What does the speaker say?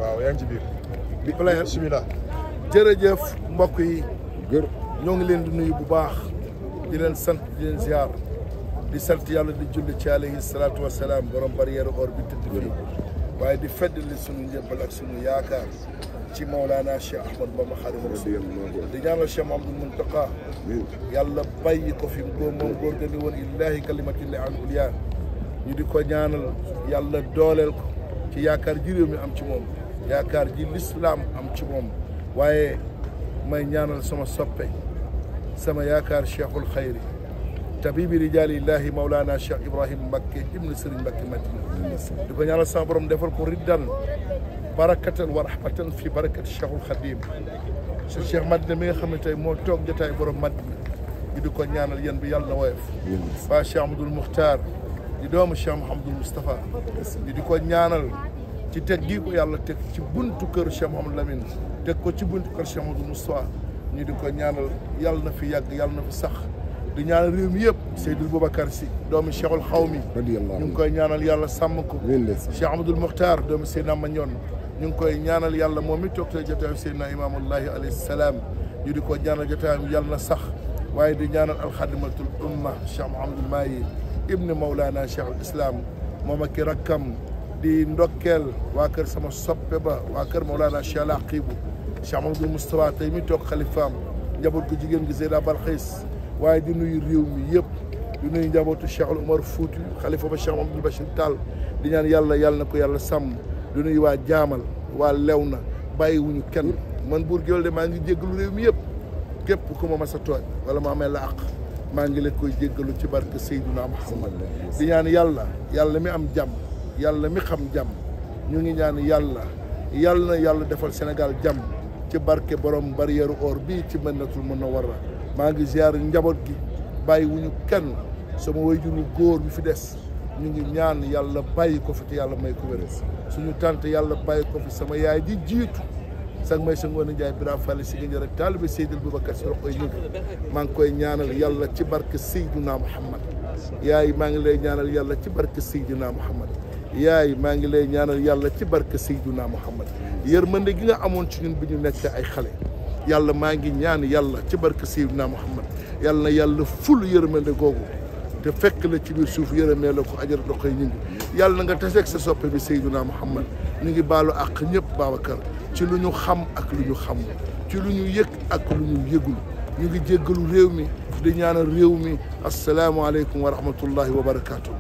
waaw yaa ngi ci biir. bismillah jërëjëf mbokk yi ñoo ngi leen di nuyu bu baax di leen sant di leen ziar di sant yàlla di julli ci alayhi salaatu wa salaam borom barrière or bi tëdd fii waaye di feddali sunu njëbbal ak sunu yaakaar ci Mawlana Cheikh Ahmad Bamba Xaadimu Rasuul di ñaanal Cheikh Mahamadul Muntaqa yàlla bàyyi ko fi moom góor ga ni woon illaahi kalimatillahi al-ulyaa ñu di ko ñaanal yàlla dooleel ko ci yaakaar ji réew mi am ci moom yaakaar ji lislaam am ci moom waaye may ñaanal sama soppe sama yaakaar cheikhul xayri tabibi rijaalillahi Mawlana Cheikh Ibrahim Mbacké ibnu Sëriñ Mbacké Madina di ko ñaanal sama borom defal ko riddan barakatan wa rahmatan fi barakati cheikhul xadim sa cheikh Madina mi nga xam ne tey moo toog jotaay borom Madina ñu di ko ñaanal yéen bi yàlla na woyof waa Cheikh Amadou Muxtaar di doomu Cheikh Mouhamadul Moustapha di ko ñaanal ci teg gii ko yàlla teg ci buntu kër Cheikh Mouhamadou Lamine teg ko ci buntu kër Cheikh Mouhamadul Moustapha ñu di ko ñaanal yàlla na fi yàgg yàlla na fi sax di ñaanal réew mi yëpp Seydou Boubacar Sy doomu Cheikhul Xawmi ñu ngi koy ñaanal yàlla sàmm ko Cheikh Amadou Mokhtar doomu Seydina Magnon ñu ngi koy ñaanal yàlla moom mi toog tey jotaayu Seydina Imaamullahi alayhi salaam ñu di ko ñaanal jotaayam yàlla na sax waaye di ñaanal alxadimatul umma Cheikh Mouhamadul Mahi ibn Mawlana Cheikh al Islam moom ak i rakkam di ndokkeel waa kër sama soppe ba waa kër Mawlana Cheikh al Aqibu Cheikh Mamadou Moustapha tey mi toog xalifaam njaboot ko jigéen gi Zeyda Balxiis waaye di nuyu réew mi yëpp di nuyu njabootu Cheikh al Umar Fouti xalifa ba Cheikh Mamadou Bachir Tall di ñaan yàlla na ko yàlla sàmm di nuyu waa Jaamal waa Lewna bàyyiwuñu kenn man Bour Gueweul de maa ngi jéggalu réew mi yëpp képp ku ma mas a tooñ wala ma amee la àq maa ngi leen koy jéggalu ci barke Seydina Muhammad di ñaan yàlla mi am jàmm yàlla mi xam jàmm ñu ngi ñaan yàlla defal Sénégal jàmm ci barke borom barrière or bii ci Madinatul Munawwara maa ngi ziar njaboot gi bàyyi wuñu kenn sama waajuru góor bi fi des ñu ngi ñaan yàlla bàyyi ko fi te yàlla may ko wér suñu tante yàlla bàyyi ko fi sama yaay ji jiitu sax may sa ngoon Njaay bira fàlle si nga rek taalibe Seydil Boubacar si roxoy ñu maa ngi koy ñaanal yàlla ci barke Seydina Muhammad yaay maa ngi lay ñaanal yàlla ci barke Seydina Muhammad yaay maa ngi lay ñaanal yàlla ci barke Seydina Muhammad yërmande gi nga amoon ci ñun bi ñu nekk ay xale yàlla maa ngi ñaan yàlla ci barke Seydina Muhammad yàlla na yàlla ful yërmande googu te fekk la ci biir suuf yërëmee la ko ajar doxoy ñu ngi yàlla na nga taseeg sa soppe bi Seydina Muhammad ñu ngi baalu àq ñëpp Babacar ci lu ñu xam ak lu ñu xam ci lu ñu yëg ak lu ñu yëgul ñu ngi jéggalu réew mi di ñaanal réew mi asalaamaaleykum wa rahmatullahi wa barakaatu.